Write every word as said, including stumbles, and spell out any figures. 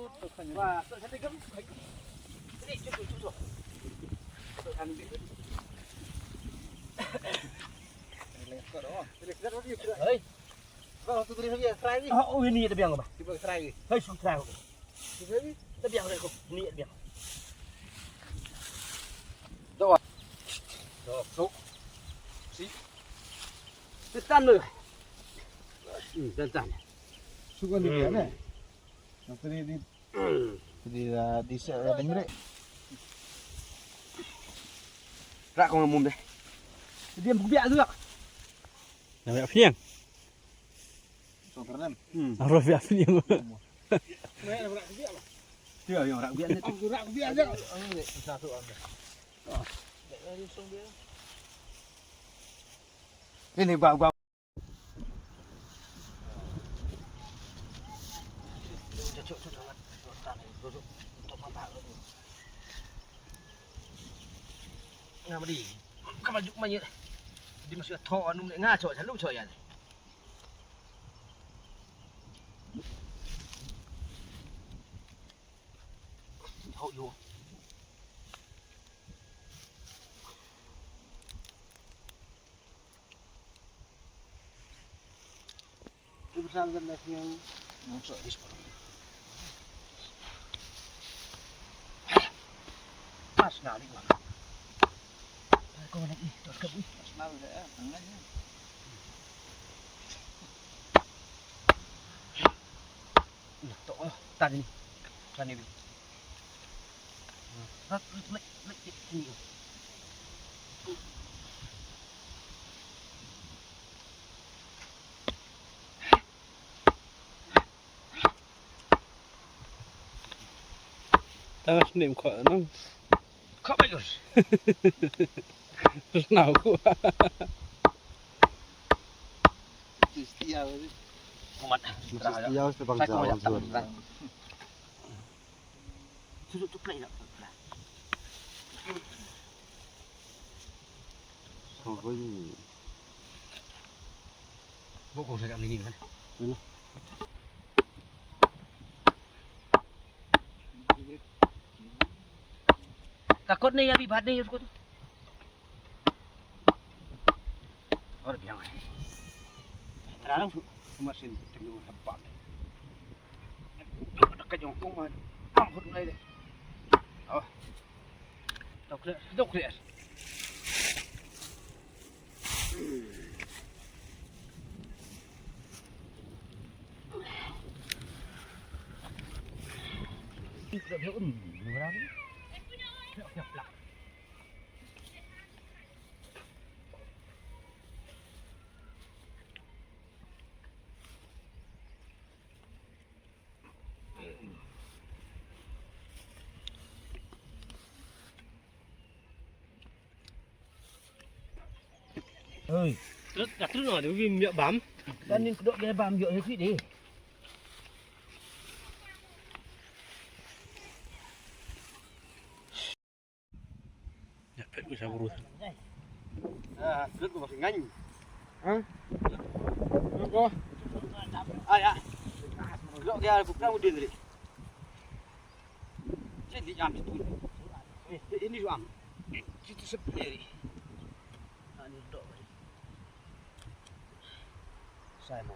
Hei. Oh, ini ada biang apa? Hei, sum trai. Ada biang ko. Ini ada biang. Dok. Dok. Dok. Si. Tetan lu. Hmm, tetan. Suka ni ya, ne? Nanti di, di, di, uh, di se-, uh, di nyeri. Rak ko ngam mum deh. Dia buku biak tu, rak. Ngam biak peniang. Song ternem. Hmm. Harus biak peniang. Mai rak biak lah. Dia yang rak biak ni. Aku rak biak aja. Ini satu anda. Ini bau, bau. Nga ma di. Ka ma juk ma nyet. Di ma shu tho anu nga cho cha lu cho ya. Tho yo. Tang snem ko nang. Ko ba yus. Nau ko. Tis tiaw. Komat. Tis tiaw se bang jaw. Susu tu play lah. Bok kong sa kam ni ni kan. Takut ni ya bi bat ni ya sukut. Or biang ai. Terang su masin tengok hebat. Dekat jong kong man. Am hut ngai de. Oh. Tok le, tok le. Oi. Terus, terus no, dia pergi ambil bam. Kan ni kedok dia bam, jok dia sini. Ya, pet ku sabur. Ah, pet ku masih ngani. Ha? Ko. Ah, ya. Lo dia bukan udin tadi. Jadi jam itu. Eh, ini jam. Situ sepi. Ani dok. Simon.